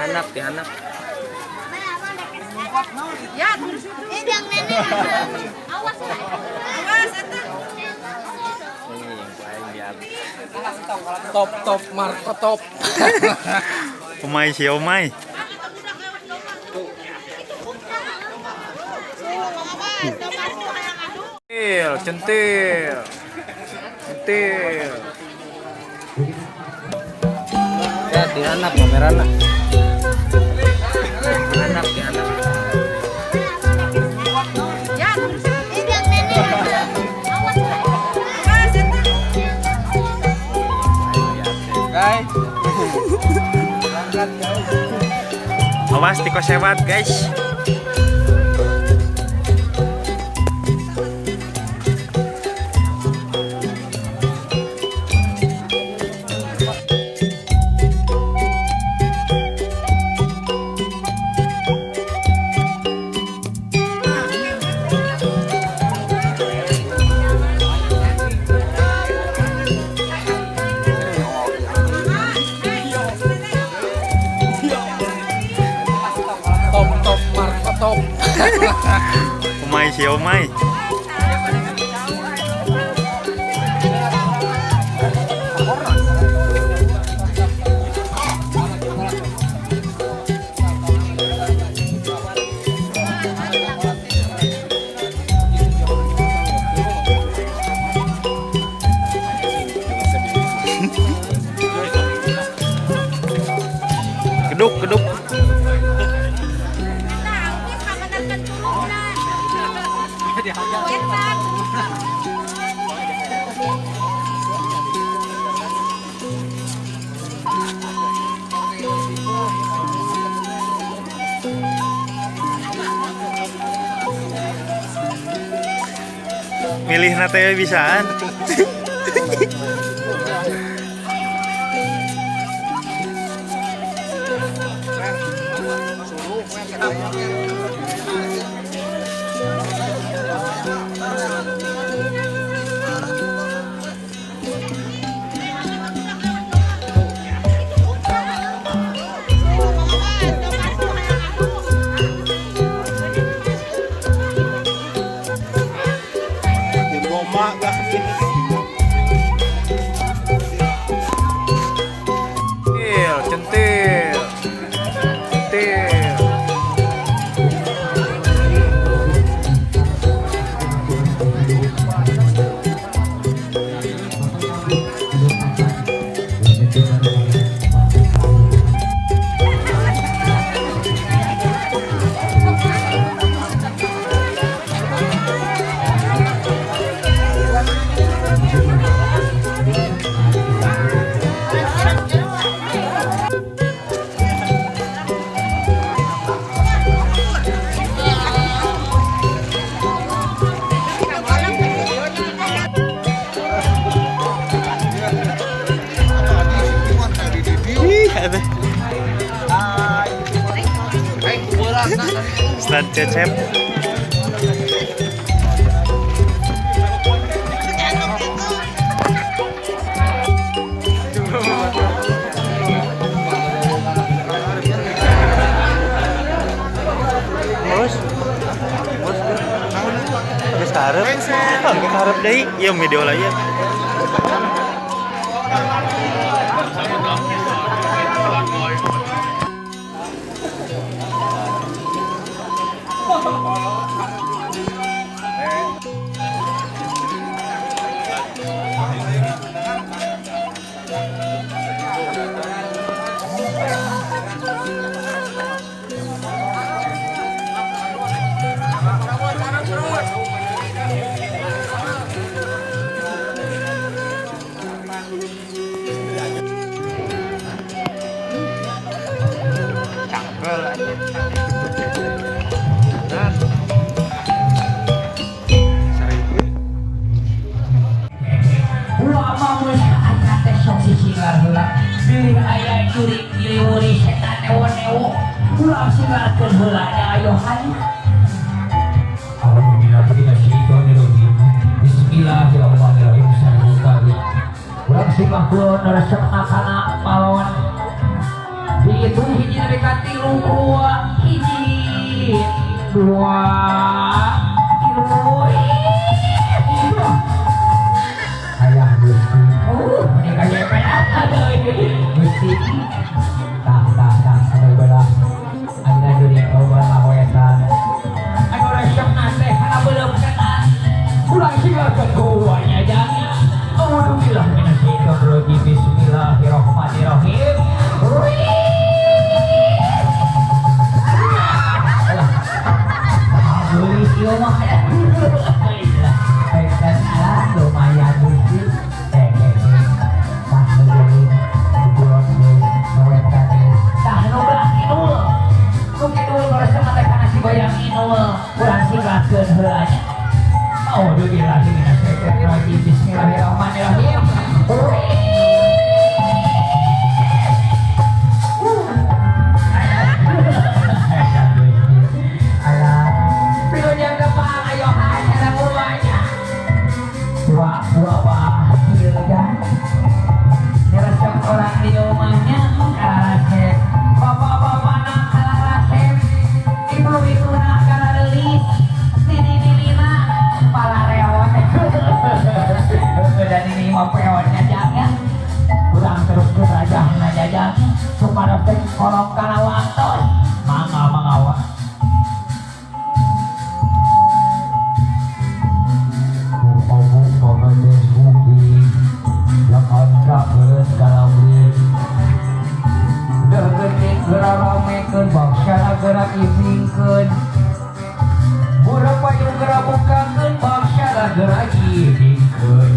Dihanap, dihanap. Ya, yang nenek. Awas, awas, eta. Ini yang paling dihabis. Top top Marco top. Umay siomay. Centil, centil. Centil. Ya, dihanap kamerana. Dihanap, dihanap. Ya, yang nenek. Awas, awas, eta. Guys. Awas tiko sewat, guys. Top top Marco top. Umay siomay. Keduk, keduk. Nah, kamanarkan curugna. Wetan. Milih nate bisaan. Centil, centil. Centil. Ih, ada. Ustad Cecep. Bos. Bos. Geus kaharep. Ah, geus kaharep deui. Ieu video lah ieu. Ulama geus kaca teh sok sisilar heula. Bilih aya jurig ngiliwuri setan ewo-ewo. Ulah silarkeun heula nya ayo hayu. Bismillahirrahmanirrahim. Sareng urang simakeun resepna kana balon. Di Hitung hiji nepi ka tilu, hiji, dua, tilu. Ayah Gusti. Ini kayak Gusti. Tah tah tah sampai belah. Ayeuna jurig loba ngawetan. Anu resepna teh kana beuleum setan. Ulah silakan guanya jangan. A'udzubillah minasyaitonirrajim. Bismillahirrahmanirrahim. Alah. Geulis ieu mah. Pengen alah lumayan Gusti. Eh eh eh. Tah jurig kulon ngawetan. Tah nu belah kidul. Nu kidul nu resepna teh kana si bayang inul. Urang singlatkeun heula nya. A'udzubillahi minasyaitonirrajim. Bismillahirrahmanirrahim. Alah, pilunya kepang ayo acara buahnya. Dua dua bah, kan. Resep orang di rumahnya kalarasep. Bapak-bapak nak kalarasep, ibu-ibu nak kalarelis, nini-nini nak palareon. Dan ini mau peonnya jangan. Kurang terus ke raja jajang supaya teh kolong kana waktos. Mangga mangga wa. Gerak bukakeun bangsana gerak jidingkeun.